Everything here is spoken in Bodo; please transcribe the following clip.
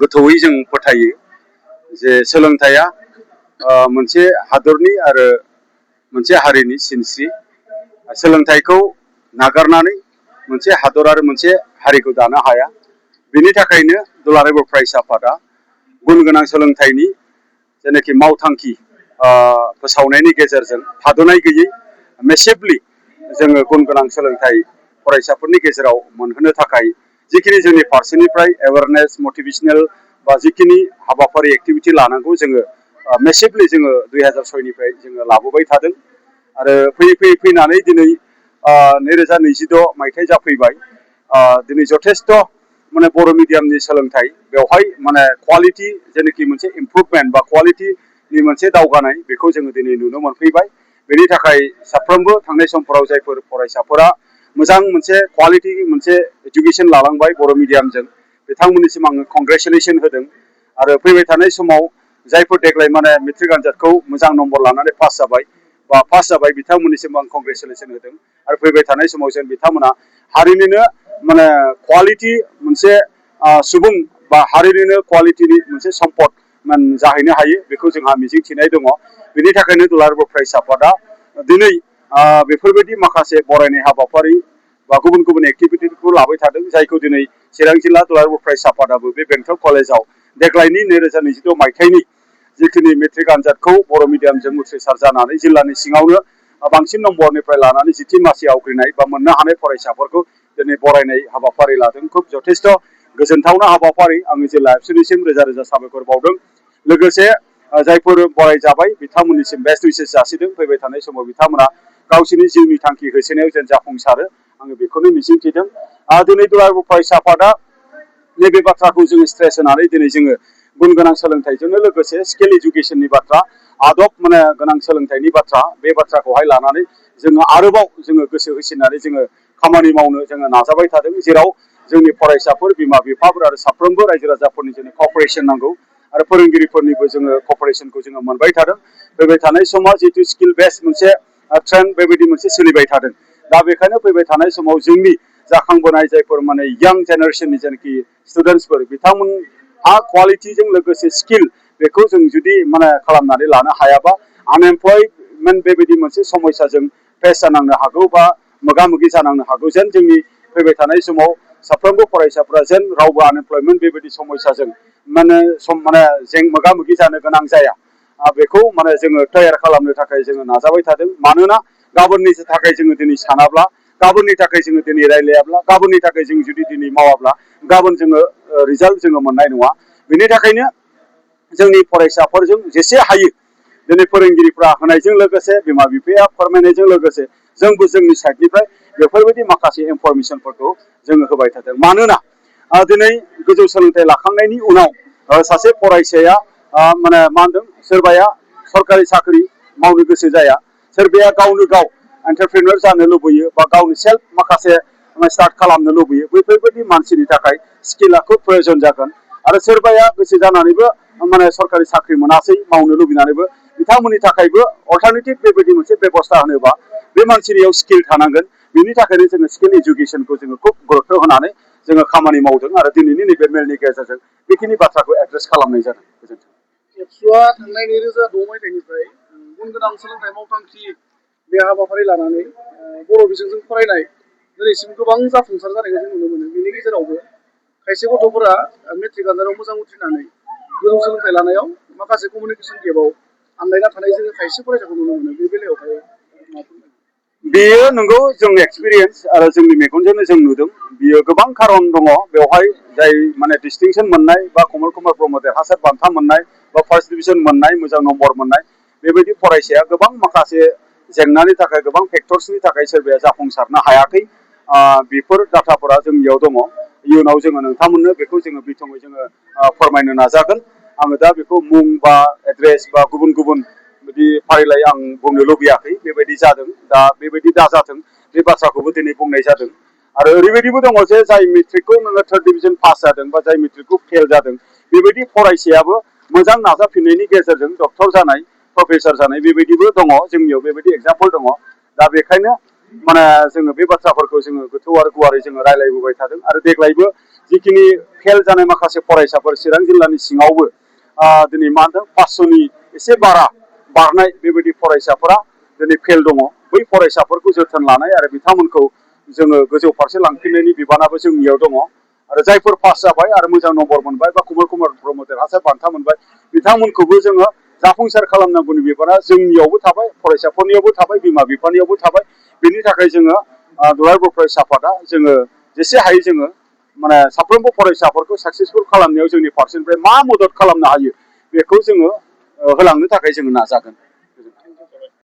गोथौयै जों फोथायो जे सोलोंथाइया मोनसे हादरनि आरो मोनसे हारिनि सिनस्रि। सोलोंथाइखौ नागारनानै मोनसे हादर आरो मोनसे हारिखौ दानो हाया। बेनि थाखायनो दुलाराय बर' फरायसा आफादा गुन गोनां सोलोंथाइनि जेनाखि मावथांखि फोसावनायनि गेजेरजों थाद'नाय गैयै मेसिभलि जोङो गुन गोनां सोलोंथाइ फरायसाफोरनि गेजेराव मोनहोनो थाखाय जिखिनि जोंनि फारसेनिफ्राय एवारनेस मटिभेशनेल बा जिखिनि हाबाफारि एक्टिभिटि लानांगौ जोङो मेसिभलि जोङो 2006निफ्राय जोङो लाबोबाय थादों आरो फैयै फैनानै दिनै 2022 मायथाइ जाफैबाय। दिनै जथेस्थ' माने बर' मिडियामनि सोलोंथाइ बेवहाय माने क्वालिटि जेनाखि मोनसे इमप्रुभमेन्ट बा क्वालिटिनि मोनसे दावगानाय बेखौ जोङो दिनै नुनो मोनफैबाय। बेनि थाखाय साफ्रोमबो थांनाय समफोराव जायफोर फरायसाफोरा मोजां मोनसे क्वालिटि मोनसे इडुकेसन लालांबाय बर' मिडियामजों बिथांमोननिसिम आङो कंग्रेसुलेसन होदों आरो फैबाय थानाय समाव जायफोर देग्लाय माने मेट्रिक आनजादखौ मोजां नम्बर लानानै पास जाबाय बा पास जाबाय बिथांमोननिसिम आं कंग्रेसुलेसन होदों आरो फैबाय थानाय समाव जेन बिथांमोना हारिनिनो माने क्वालिटि मोनसे सुबुं बा हारिनिनो क्वालिटिनि मोनसे सम्पद जाहैनो हायो बेखौ जोंहा मिजिंथिनाय दङ। बेनि थाखायनो दुलाराय बर' फरायसा आफादा दिनै बेफोरबायदि माखासे बरायनाय हाबाफारि बा गुबुन गुबुन एक्टिभिटिफोरखौ लाबाय थादों जायखौ दिनै चिरां जिल्ला दुलाराय बर' फरायसा आफादाबो बे बेंटल कलेजाव देग्लायनि 2022 मायथाइनि जिखिनि मेट्रिक आनजादखौ बर' मिडियामजों उथ्रिसार जानानै जिल्लानि सिङावनो बांसिन नम्बरनिफ्राय लानानै जिथि मासि आवग्रिनाय बा मोननो हानाय फरायसाफोरखौ दिनै बरायनाय हाबाफारि लादों। खुब जथेस्थ' गोजोनथावना हाबाफारि आङो जिल्ला एबसुनिसिम रोजा रोजा साबायखर बावदों। लोगोसे जायफोर बरायजाबाय बिथांमोननिसिम बेस्ट उइसेस जासिदों फैबाय थानाय समाव बिथांमोना गावसोरनि जिउनि थांखि होसोनायाव जेन जाफुंसारो आङो बेखौनो मिजिंथिदों। दिनै दुलाराय बर' फरायसा आफादा नैबे बाथ्राखौ जोङो स्ट्रेस होनानै दिनै जोङो गुन गोनां सोलोंथाइजोंनो लोगोसे स्किल इडुकेसननि बाथ्रा आदब माने गोनां सोलोंथाइनि बाथ्रा बे बाथ्राखौहाय लानानै जोङो आरोबाव जोङो गोसो होसिननानै जोङो खामानि मावनो जोङो नाजाबाय थादों जेराव जोंनि फरायसाफोर बिमा बिफाफोर आरो साफ्रोमबो रायजो राजाफोरनि जोंनो कपारेसन नांगौ आरो फोरोंगिरिफोरनिबो जोङो कपारेसनखौ जोङो मोनबाय थादों। फैबाय थानाय समाव जितु स्किल बेस्ड मोनसे ट्रेन्ड बेबायदि मोनसे सोलिबाय थादों। दा बेखायनो फैबाय थानाय समाव जोंनि जाखांबोनाय जायफोर माने यां जेनेरेसननि जेनाखि स्टुडेन्टसफोर बिथांमोनहा क्वालिटिजों लोगोसे स्किल बेखौ जों जुदि माने खालामनानै लानो हायाबा आनएमप्लयमेन्ट बेबायदि मोनसे समयसाजों फेस जानांनो हागौ बा मोगा मोगि जानांनो हागौ। जेन जोंनि फैबाय थानाय समाव साफ्रोमबो फरायसाफोरा जेन रावबो आनएमप्लयमेन्ट बेबायदि समयसाजों माने मोगा मोगि जानो गोनां जाया बेखौ माने जोङो तैयार खालामनो थाखाय जोङो नाजाबाय थादों। मानोना गाबोननि थाखाय जोङो दिनै सानाब्ला गाबोननि थाखाय जोङो दिनै रायलायाब्ला गाबोननि थाखाय जों जुदि दिनै मावाब्ला गाबोन जोङो रिजाल्ट जोङो मोननाय नङा। बेनि थाखायनो जोंनि फरायसाफोरजों जेसे हायो दिनै फोरोंगिरिफ्रा होनायजों लोगोसे बिमा बिफाया फोरमायनायजों लोगोसे जोंबो जोंनि साइडनिफ्राय बेफोरबायदि माखासे इनफरमेसनफोरखौ जोङो होबाय थादों। मानोना दिनै गोजौ सोलोंथाइ लाखांनायनि उनाव सासे फरायसाया माने मा होनदों सोरबाया सरकारि साख्रि मावनो गोसो जाया, सोरबाया गावनो गाव एन्टारप्रेनर जानो लुबैयो बा गावनि सेल्फ माखासे स्टार्ट खालामनो लुबैयो। बैफोरबायदि मानसिनि थाखाय स्किला खुब प्रयजन जागोन। आरो सोरबाया गोसो जानानैबो माने सरकारि साख्रि मोनासै मावनो लुबैनानैबो बिथांमोननि थाखायबो अल्टारनेटिभ बेबायदि मोनसे बेबस्था होनोबा बे मानसिनियाव स्किल थानांगोन। बिनि थाखायनो जोङो स्किल इडुकेसनखौ जोङो खुब गुरुत्त' होनानै जोङो खामानि मावदों आरो दिनैनि नैबे मेलनि गेजेरजों बेखिनि बाथ्राखौ एड्रेस खालामनाय जादों। गोजोन्थों। एबसुआ थांनाय 2006 मायथाइनिफ्राय गुन गोनां सोलोंथाइ मावथांखि बे हाबाफारि लानानै बर' बिजोंजों फरायनाय दिनैसिम गोबां जाफुंसार जानायखौ जों नुनो मोनो। बेनि गेजेरावबो खायसे गथ'फोरा मेट्रिक आनजादाव मोजां उथ्रिनानै गोजौ सोलोंथाइ लानायाव माखासे कमिउनिकेसन गेपाव आन्दायना थानाय जोङो खायसे फरायसाखौ नुनो मोनो। बे बेलायावहाय बेयो नंगौ जोंनि एक्सपिरियेन्स आरो जोंनि मेगनजोंनो जों नुदों। बियो गोबां खारन दङ बेवहाय जाय माने डिस्टिंसन मोननाय बा कमल कुमार ब्रह्म देरहासार बान्था मोननाय बा फार्स्ट डिभिजन मोननाय मोजां नम्बर मोननाय बेबायदि फरायसाया गोबां माखासे जेंनानि थाखाय गोबां फेक्टर्सनि थाखाय सोरबाया जाफुंसारनो हायाखै। बेफोर डाटाफोरा जोंनियाव दङ। इयुनाव जोङो नोंथांमोननो बेखौ जोङो बिथङै जोङो फोरमायनो नाजागोन। आङो दा बेखौ मुं बा एड्रेस बा गुबुन गुबुन बिदि फारिलाइ आं बुंनो लुबैयाखै। बेबायदि जादों दा बेबायदि दाजाथों बे बाथ्राखौबो दिनै बुंनाय जादों। आरो ओरैबायदिबो दङ जे जाय मेट्रिकखौ नोङो थार्ड डिभिजन पास जादों बा जाय मेट्रिकखौ फेल जादों बेबायदि फरायसायाबो मोजां नाजाफिननायनि गेजेरजों डक्टर जानाय प्रफेसार जानाय बेबायदिबो दङ। जोंनियाव बेबायदि एग्जाम्पल दङ। दा बेखायनो माने जोङो बे बाथ्राफोरखौ जोङो गोथौ आरो गुवारै जोङो रायलायबोबाय थादों आरो देग्लायबो जिखिनि फेल जानाय माखासे फरायसाफोर चिरां जिल्लानि सिङावबो दिनै मा होनदों 500नि एसे बारनाय बेबायदि फरायसाफोरा दिनै फेल दङ बै फरायसाफोरखौ जोथोन लानाय आरो बिथांमोनखौ जोङो गोजौ फारसे लांफिननायनि बिबानाबो जोंनियाव दङ आरो जायफोर पास जाबाय आरो मोजां नम्बर मोनबाय बा कमल कुमार ब्रह्म देरहासार बान्था मोनबाय बिथांमोनखौबो जोङो जाफुंसार खालामनांगौनि बिबाना जोंनियावबो थाबाय फरायसाफोरनियावबो थाबाय बिमा बिफानियावबो थाबाय बेनि थाखाय जोङो दुलाराय बर' फरायसा आफादा जोङो जेसे हायो जोङो माने साफ्रोमबो फरायसाफोरखौ साक्सेसफुल खालामनायाव जोंनि फारसेनिफ्राय मा मदद खालामनो हायो बेखौ जोङो होलांनो थाखाय जोङो नाजागोन।